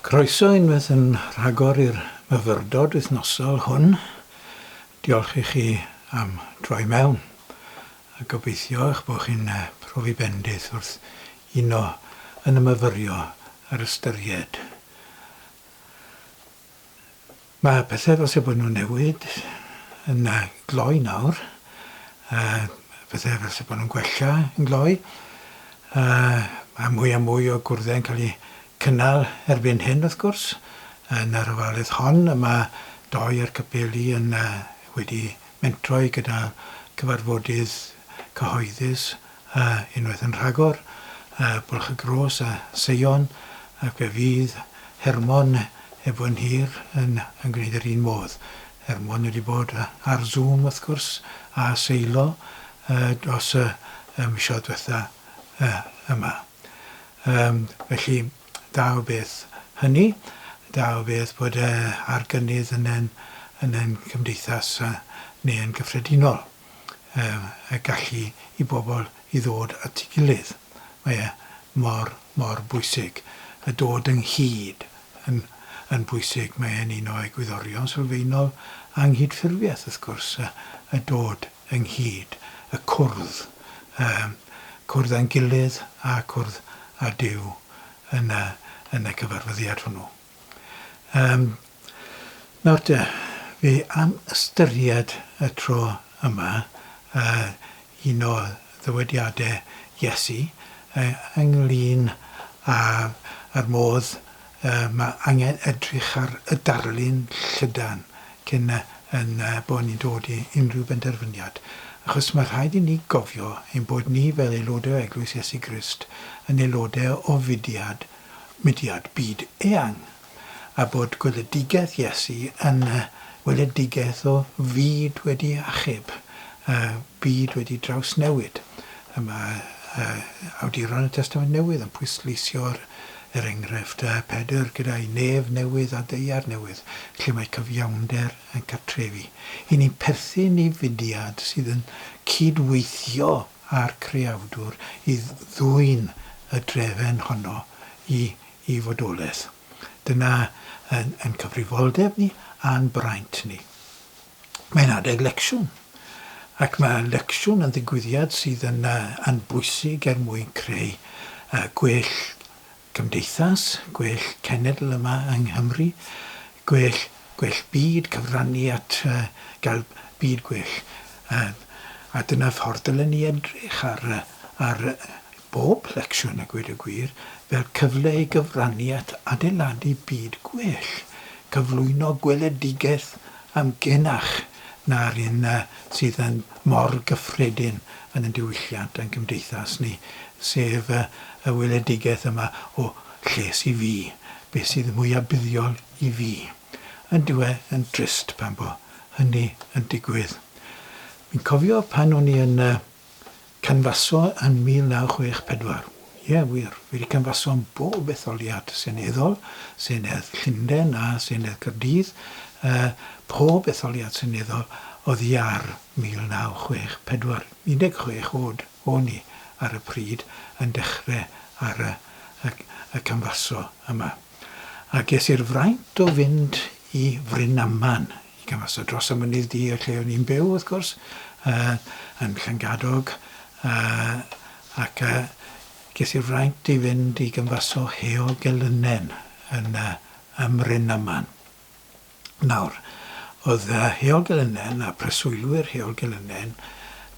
Croeso unwaith yn rhagor i'r myfyrdod wythnosol hwn. Diolch i chi am droi mewn, a gobeithio eich bod chi'n profi bendith wrth uno yn y myfyrio a'r ystyried. Mae pethau fel se bod nhw'n newid yn gloi nawr. Pethau fel se bod nhw'n gwella yn gloi. Mae mwy a mwy o gwrddau'n cael eu cynnal erbyn hyn, wrth gwrs. Yn yr ofalaeth hon, mae doi o'r capeli yn wedi mentro i gyda cyfarfodydd cyhoeddus unwaith yn rhagor, Bwlch y Gros a Seion, ac fe fydd Hermon heb fo yn hir yn yn gwneud yr un modd. Hermon wedi bod ar Zoom wrth gwrs, a Seilo dros y y misoedd diwetha yma. Felly, da o beth hynny, da o beth bod ar gynnydd yn ein yn ein cymdeithas neu yn gyffredinol. y gallu i bobl i ddod at ei gilydd. Mae e mor, mor bwysig. Y dod ynghyd yn, yn bwysig. Mae e'n un o egwyddorion sylfaenol anghydffurfiaeth, wrth gwrs, y, y dod ynghyd, y cwrdd, um, cwrdd â'n gilydd a cwrdd â Duw yn y, yn y cyfarfyddiad hwnnw. Yym, nawr te, fi am ystyried y tro yma yy un o ddywediadau Iesu yy ynglyn â yr modd yy ma' angen edrych ar y darlun llydan cyn yy yn yy bo' ni'n dod i unrhyw benderfyniad. Achos ma' rhaid i ni gofio ein bod ni fel aelodau o Eglwys Iesu Grist yn aelodau o fudiad mudiad byd eang, a bod gweledigaeth Iesu yn weledigaeth o fyd wedi achub, byd wedi drawsnewid. Y mae awduron y Testament Newydd yn pwysleisio'r er enghraifft, Pedr gyda'i nef newydd a daear newydd, lle mae cyfiawnder yn cartrefu. I ni'n perthyn i fudiad sydd yn cyd-weithio a'r Creawdwr i ddwyn y drefen honno i i fodolaeth. Dyna yn, yn cyfrifoldeb ni a'n braint ni. Mae'n adeg lecsiwn, ac mae lecsiwn yn ddigwyddiad sydd yn, yn bwysig er mwyn creu gwell Cymdeithas, gwell cenedl yma yng Nghymru, gwell, gwell byd, cyfrannu at gael byd gwell. A dyna ffordd dylen ni edrych ar, ar bob lecsiwn a gweud y gwir, fel cyfle i gyfrannu at adeiladu byd gwell, cyflwyno gweledigaeth amgenach na'r un sydd yn mor gyffredin yn ein diwylliant a'n cymdeithas ni, sef y weledigaeth yma o lles i fi, beth sydd mwya buddiol i fi. Yndyw e yn drist pan bo hynny yn digwydd. Fi'n cofio pan o'n i yn Canfaso yn 1964. Ie, wir, fi wedi canfaso yn bob etholiad seneddol, Senedd Llundain a Senedd Caerdydd, uh, pob etholiad seneddol oddi ar 1964. 16 oed o'n i ar y pryd yn dechrau ar y, y, y canfaso yma. A ges i'r fraint o fynd i Fryn Aman i Gamaso, dros y Mynydd Du y lle o'n i'n byw, wrth gwrs, uh, yn Llangadog, uh, ac uh, ges i'r fraint i fynd i Gymfaso Heol Gelynen yn uh, ym Mryn Aman. Nawr, oedd uh, Heol Gelynen a preswylwyr Heol Gelynen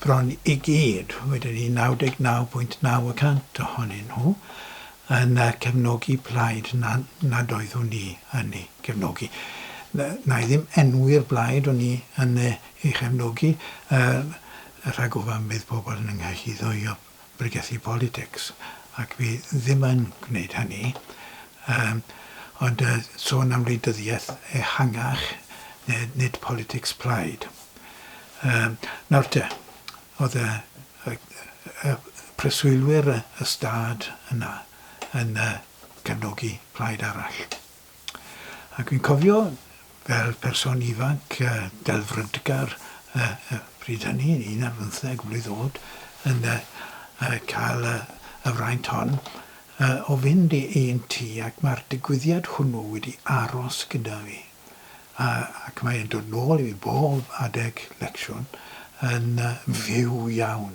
bron i gyd, wedyn ni 99.9 y cant ohonyn nhw, yn cefnogi plaid na, nad oeddwn i yn ei gefnogi. Na i ddim enwi'r blaid o'n i yn ei chefnogi, rhag ofan bydd pobl yn 'y nghyhuddo i o bregethu politics, ac fi ddim yn gwneud hynny. Ond sôn am wleidyddiaeth ehangach, nid politics plaid. Nawr te, oedd y y preswylwyr y stad yna yn cefnogi plaid arall. Ac fi'n cofio fel person ifanc delfrydgar y pryd hynny, un ar bymtheg mlwydd oed, yn cael y fraint hon. o fynd i un tŷ ac mae'r digwyddiad hwnnw wedi aros gyda fi a, ac mae'n dod nôl i fi bob adeg lecsiwn yn fyw iawn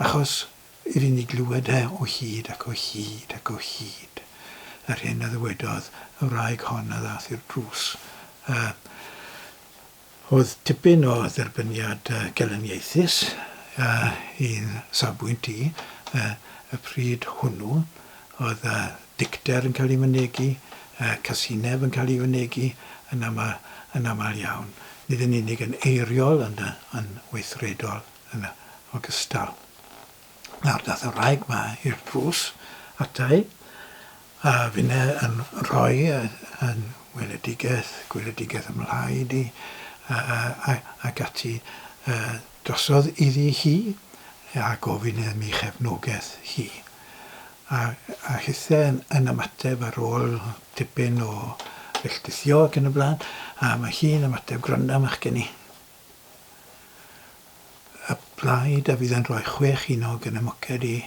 achos i fi'n ei glywed e o hyd ac o hyd ac o hyd yr hyn a ddywedodd y wraig hon a ddath i'r drws. Oedd tipyn o dderbyniad gelyniaethus i'n safbwynt i y pryd hwnnw. Oedd dicter yn cael ei fynegi, casineb yn cael ei fynegi yn aml, yn aml iawn. Nid yn unig yn eiriol ond yn weithredol yn ogystal. Nawr dath y wraig 'ma i'r drws ata i a finne yn rhoi yn weledigaeth, gweledigaeth ym mhlaid i ac ati drosodd iddi hi a gofyn am ei chefnogaeth hi. A, a hithe yn, yn ymateb ar ôl tipyn o felltithio ac yn y blaen, a mae hi'n ymateb, gwranda machgen i. Y blaid a fydd yn rhoi 6 ceiniog yn y mwced i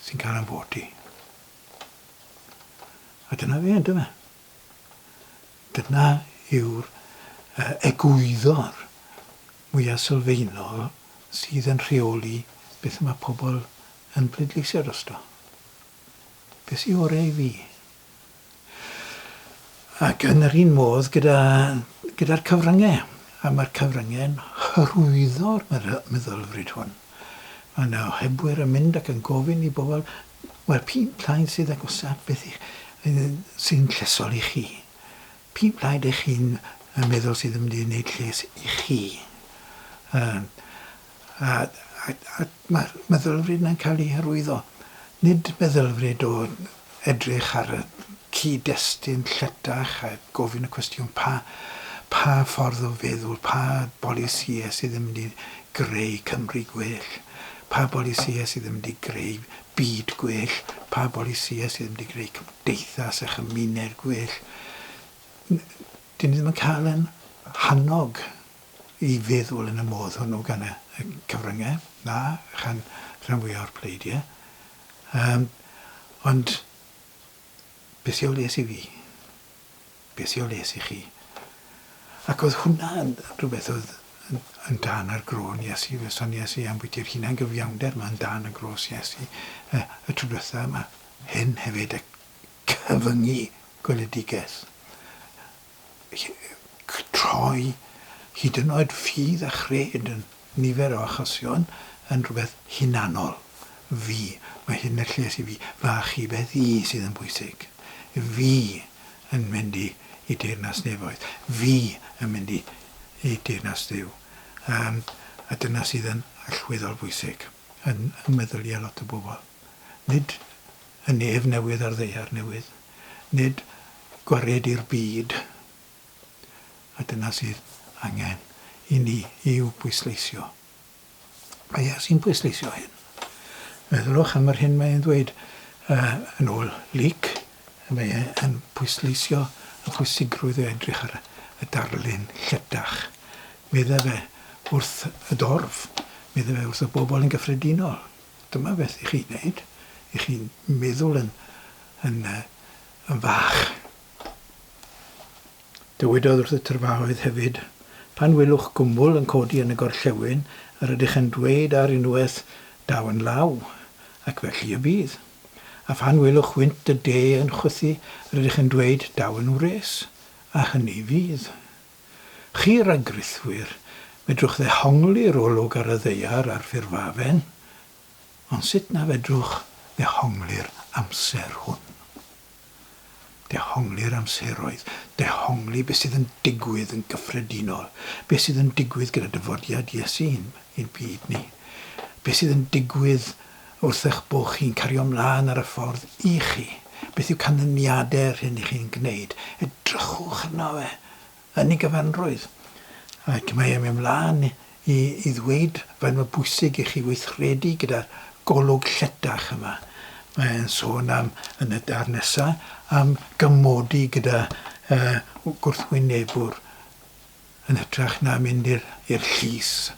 sy'n cael yn fod i. A dyna fe, yndyfe? Dyna yw'r egwyddor mwyaf sylfaenol sydd yn rheoli beth mae pobl yn pleidleisio drosto. Beth sy'n orau i fi? Ac yn yr un modd gyda'r gyda cyfryngau. A mae'r cyfryngau'n hyrwyddo'r meddylfryd hwn. Mae yna ohebwyr yn mynd ac yn gofyn i bobl, wel, p'un plaid sydd agosaf beth i, sy'n llesol i chi? P'un plaid eich chi'n meddwl sydd yn mynd i wneud lles i chi? A mae'r meddylfryd yna'n cael ei hyrwyddo. Nid meddylfryd o edrych ar y cyd-destun lletach a gofyn y cwestiwn pa, pa ffordd o feddwl, pa bolisïau sydd yn mynd i greu Cymru gwell, pa bolisïau sydd yn mynd i greu byd gwell, pa bolisïau sydd yn mynd i greu cymdeithas a chymuned gwell. Dyn ni ddim yn cael yn hannog i feddwl yn y modd hwnnw gan y cyfryngau, na, chan rhan fwyaf o'r pleidiau. Ond beth sy'n o les i fi? Beth sy'n o les i chi? Ac oedd hwnna yn rhywbeth oedd yn dân ar groen Iesu. Fe soniais i ambwyti'r hunan gyfiawnder yma yn dân ar gros Iesu y tro diwetha yma. Hyn hefyd y cyfyngu gweledigaeth. Troi hyd yn oed ffydd a chred yn nifer o achosion yn rhywbeth hunanol. Fi. Mae hyn er lles i fi. Fy achubeth i sydd yn bwysig. Fi yn mynd i, i deyrnas nefoedd. Fi yn mynd i, i deyrnas Dduw. A dyna sydd yn allweddol bwysig yn, yn meddyliau lot o bobl. Nid y nef newydd a'r ddaear newydd. Nid gwared i'r byd. A dyna sydd angen i ni i'w bwysleisio. Mae Iesu'n pwysleisio hyn. Meddylwch am yr hyn mae'n ddweud yn ôl Luc. Mae e'n pwysleisio y pwysigrwydd o edrych ar y darlun lletach. Medde fe wrth y dorf, medde fe wrth y bobl yn gyffredinol. Dyma beth i chi'n wneud. I chi'n meddwl yn, yn, yn fach. Dywedodd wrth y tyrfaoedd hefyd, Pan welwch gwmwl yn codi yn y gorllewin, yr ydych yn dweud ar unwaith, 'Daw yn law', ac felly y bydd. A phan welwch wynt y de yn chwythu, yr ydych yn dweud, 'Daw yn wres', a hynny fydd. Chi ragrithwyr, medrwch ddehongli'r olwg ar y ddaear a'r ffurfafen, ond sut na fedrwch ddehongli'r amser hwn? Dehongli'r amseroedd, dehongli beth sydd yn digwydd yn gyffredinol, beth sydd yn digwydd gyda dyfodiad Iesu i'n byd ni, beth sydd yn digwydd wrth eich bod chi'n cario ymlaen ar y ffordd i chi, beth yw canlyniadau'r hyn i chi'n gwneud. Edrychwch arno fe yn ei gyfanrwydd. Ac mae e'n mynd mlaen i, i ddweud faint mor bwysig i chi weithredu gyda'r golwg lletach yma. Mae'n sôn am, yn y darn nesaf, am gymodi gyda gwrthwynebwr yn hytrach na mynd i'r i'r llys.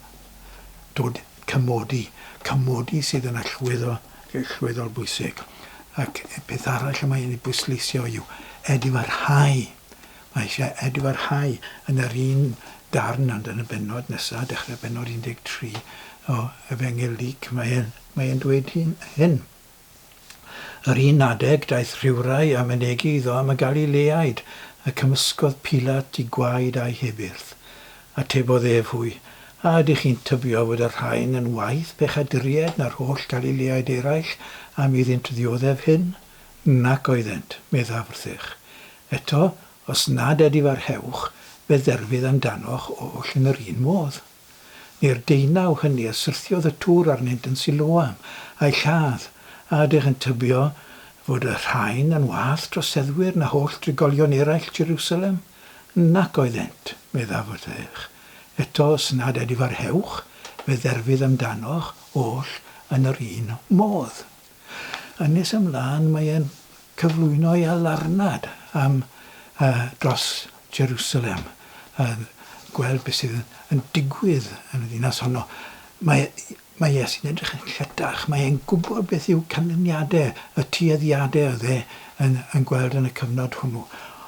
Dod cymodi, cymodi sydd yn allweddol, allweddol bwysig. Ac y peth arall y mae'n ei bwysleisio yw edifarhau. Mae eisiau edifarhau yn yr un darn ond yn y bennod nesaf, dechrau bennod 13 o Efengyl Luc, mae'n mae e'n dweud hyn. hyn. Yr un adeg daeth rhywrai a mynegi iddo am y Galileaid, y cymysgodd Pilat eu gwaed a'u hebyrth. Atebodd ef hwy, A ydych chi'n tybio fod y rhain yn waeth pechaduriaid na'r holl Galileaid eraill am iddynt ddioddef hyn? Nac oeddent, meddaf wrthych. Eto, os nad edifarhewch, fe dderfydd amdanoch oll yn yr un modd. Neu'r deunaw hynny a syrthiodd y tŵr arnynt yn Siloam, a'u lladd, a ydych yn tybio fod y rhain yn wath troseddwyr na holl drigolion eraill Jerusalem? Nac oeddent, meddaf wrthych. Eto, os nad edifarhewch, fe dderfydd amdanoch oll yn yr un modd. Yn nes ymlaen mae e'n cyflwyno ei alarnad am dros Jerusalem, a gweld beth sydd yn digwydd yn y ddinas honno. Mae, mae Iesu'n edrych yn lletach, mae e'n gwybod beth yw canlyniadau y tueddiadau oedd e yn, yn gweld yn y cyfnod hwnnw.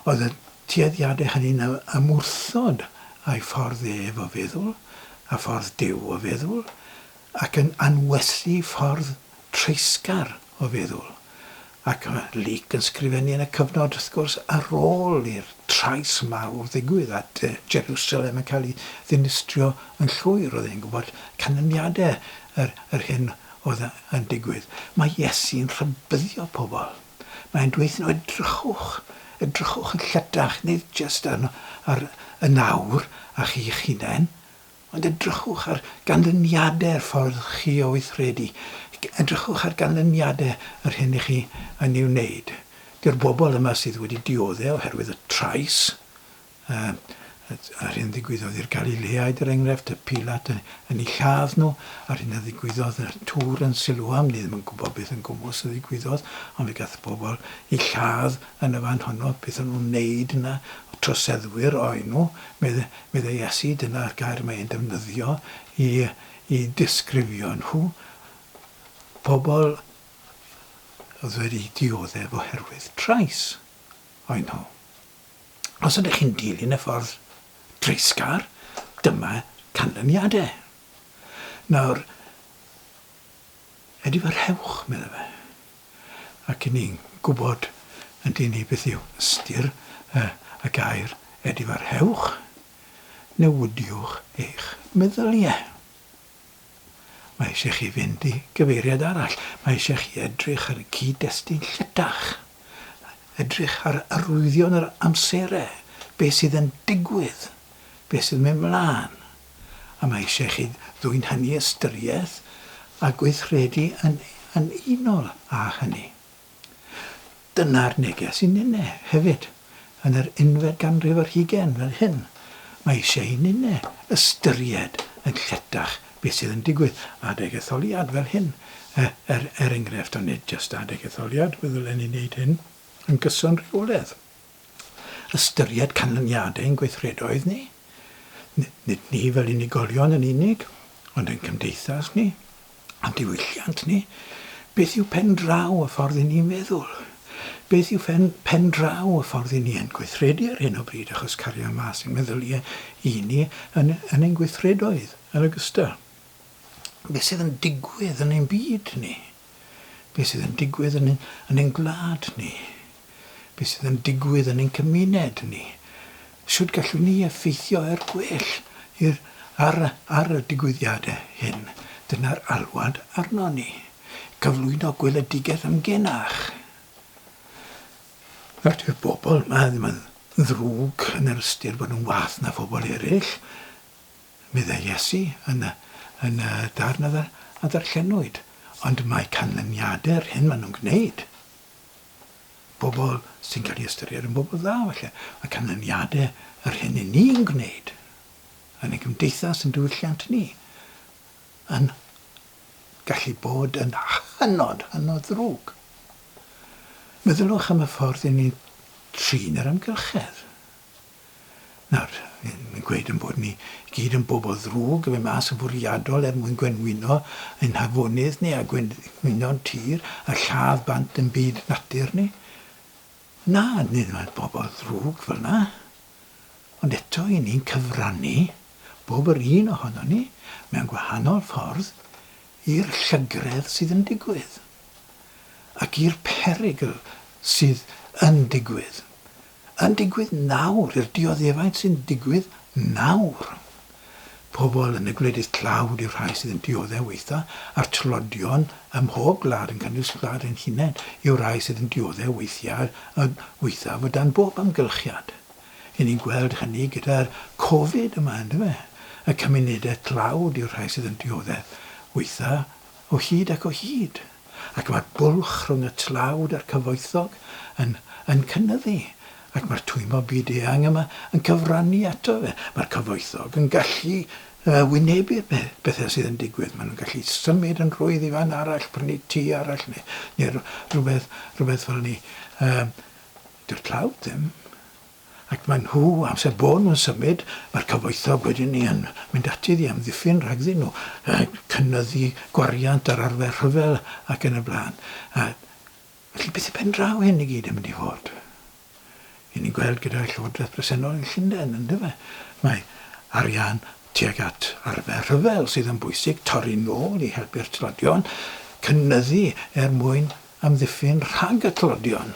Oedd y tueddiadau hynny'n ymwrthod â'i ffordd ef o feddwl, a ffordd Duw o feddwl, ac yn anwellu ffordd treisgar o feddwl. Ac mae Luc yn sgrifennu yn y cyfnod, wrth gwrs, ar ôl i'r trais mawr ddigwydd a Jerusalem yn cael ei ddinistrio yn llwyr. Roedd e'n gwybod canlyniadau yr, yr hyn oedd yn digwydd. Mae Iesu'n rhybuddio pobl. Mae'n dweud nhw, edrychwch, edrychwch yn lletach, nid jyst ar, ar y nawr a chi'ch hunain, Ond edrychwch ar ganlyniadau'r ffordd chi o weithredu. Edrychwch ar ganlyniadau yr hyn i chi yn ei wneud. Dyw'r bobl yma sydd wedi diodde' oherwydd y trais, a'r hyn ddigwyddodd i'r Galileaid, er enghraifft, y Pilat yn, yn eu lladd nhw, a'r hyn a ddigwyddodd yn y tŵr yn Siloam, ni ddim yn gwybod beth yn gwmws a ddigwyddodd, ond fe gath bobl eu lladd yn y fan honno, beth o'n nhw'n wneud yna, troseddwyr oen nhw, medde, Meddai Iesu, dyna'r gair mae e'n defnyddio i i disgrifio nhw, pobl oedd wedi dioddef oherwydd trais oen nhw. Os ydych chi'n dilyn y ffordd dreisgar, dyma canlyniadau. Nawr, edifarhewch, meddai fe. Ac 'y ni'n gwybod, yn dyn ni, beth yw ystyr y, y gair edifarhewch. Newidiwch eich meddyliau. Mae eisiau chi fynd i gyfeiriad arall. Mae eisiau chi edrych ar y cyd-destun lletach. Edrych ar arwyddion yr amserau, beth sydd yn digwydd, beth sydd yn mynd mlaen. A mae eisiau chi ddwyn hynny i ystyriaeth a gweithredu yn yn unol â hynny. Dyna'r neges i ninne hefyd, yn yr unfed ganrif ar hugain fel hyn. Mae eisiau i ninne ystyried yn lletach beth sydd yn digwydd adeg etholiad fel hyn, er er enghraifft, ond nid jyst adeg etholiad, fe ddylen ni wneud hyn yn gyson rheoledd. Ystyried canlyniadau ein gweithredoedd ni, nid ni fel unigolion yn unig, ond ein cymdeithas ni, a'n diwylliant ni. Beth yw pen draw y ffordd i ni'n meddwl? Beth yw pen, pen draw y ffordd i ni yn gweithredu ar hyn o bryd, achos cario mas ein meddyliau i ni yn, yn ein gweithredoedd yn ogystal? Beth sydd yn digwydd yn ein byd ni? Beth sydd yn digwydd yn, yn ein gwlad ni? Beth sydd yn digwydd yn ein cymuned ni? Shwt gallwn ni effeithio er gwell i'r, ar, ar y digwyddiadau hyn? Dyna'r alwad arno ni. Cyflwyno gweledigaeth amgenach. Nawr, dyw'r bobl yma ddim yn ddrwg yn yr ystyr bod nhw'n wath na phobl eraill, meddai Iesu yn y, yn y darn a, a ddarllenwyd. Ond mae canlyniadau'r hyn maen nhw'n gwneud Bobl sy'n cael eu ystyried yn bobl dda, falle. Mae canlyniadau yr hyn 'y ni'n gwneud yn ein cymdeithas, yn diwylliant ni, yn gallu bod yn hynod, hynod ddrwg. Meddyliwch am y ffordd 'y ni'n trin yr amgylchedd. Nawr, fi'n gweud yn bod ni gyd yn bobl ddrwg, yn mynd mas yn fwriadol er mwyn gwenwyno ein hafonydd ni a gwenwyno'n tir a lladd bant yn byd natur ni. Na, nid yw bobl ddrwg fel 'na. Ond eto, 'y ni'n cyfrannu, bob yr un ohonon ni, mewn gwahanol ffordd, i'r llygredd sydd yn digwydd. Ac i'r perygl sydd yn digwydd. Yn digwydd nawr, i'r dioddefaint sy'n digwydd nawr. Pobl yn y gwledydd tlawd yw'r rhai sydd yn dioddef weitha, a'r tlodion ym mhob gwlad, yn cynnwys gwlad ein hunain, yw'r rhai sydd yn dioddef weithiau y waethaf o dan bob amgylchiad. Y'n ni'n gweld hynny gyda'r Covid yma, yndyfe? Y cymunedau tlawd yw'r rhai sydd yn dioddef weitha o hyd ac o hyd. Ac mae'r bwlch rhwng y tlawd a'r cyfoethog yn yn cynyddu, ac mae'r twymo byd eang yma yn cyfrannu ato fe. Mae'r cyfoethog yn gallu wynebu'r pethau sydd yn digwydd. Maen nhw'n gallu symud yn rhwydd i fan arall, prynu tŷ arall neu, neu rhywbeth, rhywbeth fel 'ny. Dyw'r tlawd ddim. Ac maen nhw, amser bo nhw'n symud, mae'r cyfoethog wedyn 'ny yn mynd ati i amddiffyn rhagddyn nhw, cynyddu gwariant ar arfer rhyfel ac yn y blaen. Felly beth yw pen draw hyn i gyd yn mynd i fod? Y'n ni'n gweld gyda'r llywodraeth bresennol yn Llundain, yndyfe? Mae arian tuag at arfer rhyfel sydd yn bwysig, torri nôl i helpu'r tlodion, cynyddu er mwyn amddiffyn rhag y tlodion.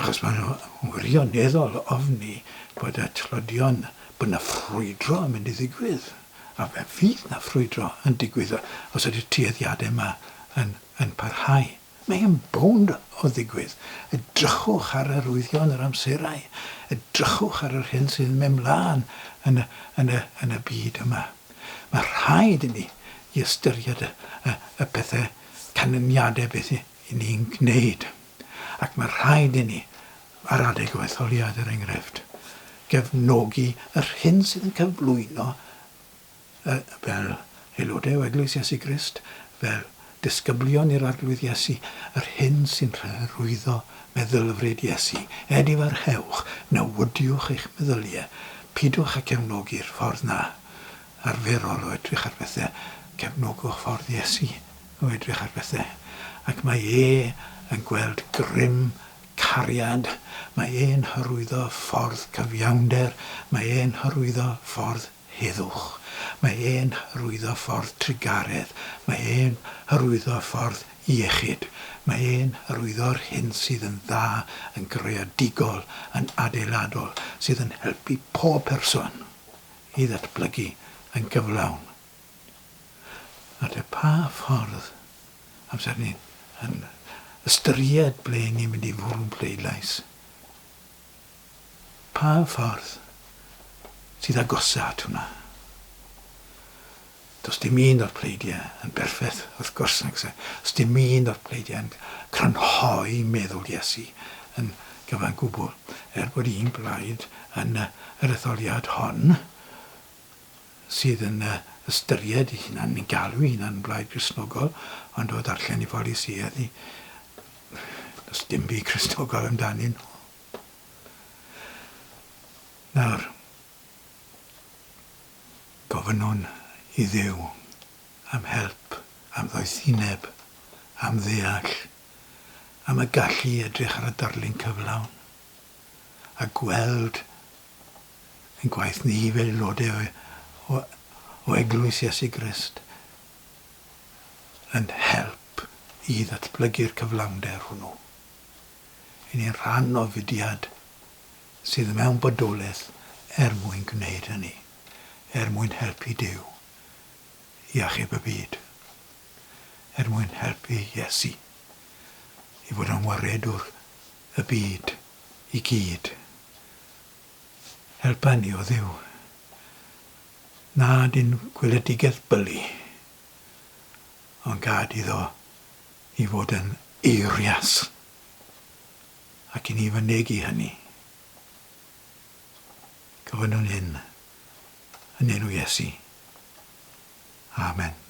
Achos maen nhw wirioneddol ofni bod y tlodion, bod 'na ffrwydro yn mynd i ddigwydd. A fe fydd 'na ffrwydro yn digwydd os ydy'r tueddiadau yma yn, yn parhau. Mae e'n bownd o ddigwydd. Edrychwch ar arwyddion yr amserau. Edrychwch ar yr hyn sydd yn mynd mlaen yn y, yn y, yn y byd yma. Mae rhaid i ni i ystyried y, y, y pethau, canlyniadau beth i ni'n gwneud. Ac mae rhaid i ni, ar adeg o etholiad er enghraifft, gefnogi yr hyn sydd yn cyflwyno fel aelodau o Eglwys Iesu Grist, fel disgyblion i'r Arglwydd Iesu, yr hyn sy'n hyrwyddo meddylfryd Iesu. Edifarhewch, newidiwch eich meddyliau, pidwch â cefnogi'r ffordd 'na arferol o edrych ar bethau, cefnogwch ffordd Iesu. o edrych ar bethe, ac mae e yn gweld grym cariad, mae e'n hyrwyddo ffordd cyfiawnder, mae e'n hyrwyddo ffordd heddwch, mae e'n hyrwyddo ffordd trugaredd, mae e'n hyrwyddo ffordd iechyd, mae e'n hyrwyddo'r hyn sydd yn dda, yn greadigol, yn adeiladol, sydd yn helpu pob person i ddatblygu yn gyflawn. A de pa ffordd, amser ni'n yn ystyried ble ni'n mynd i fwrw pleidlais, pa ffordd sydd agosa at hwnna? Does dim un o'r pleidiau yn berffaith, wrth gwrs, nag oes e? Does dim un o'r pleidiau yn crynhoi meddwl Iesu yn gyfan gwbl. Er bod un blaid yn yr etholiad hon, sydd yn ystyried ei hunan, yn galw ei hunan yn blaid Gristnogol, ond o ddarllen ei pholisïau hi, does dim byd Cristnogol amdanyn nhw. Nawr, gofynnwn i Dduw am help, am ddoethineb, am ddeall, am y gallu i edrych ar y darlun cyflawn a gweld Ein gwaith ni fel aelodau o, o Eglwys Iesu Grist yn help i ddatblygu'r cyflawnder hwnnw. I ni'n rhan o fudiad sydd mewn bodolaeth er mwyn gwneud hynny, er mwyn helpu Duw i achub y byd, er mwyn helpu Iesu i fod yn waredwr y byd i gyd. Helpa ni, O Dduw, nad i'n gweledigaeth bylu, ond gad iddo i fod yn eirias, ac i ni fynegi hynny. Gofynnwn hyn yn enw Iesu. Amen.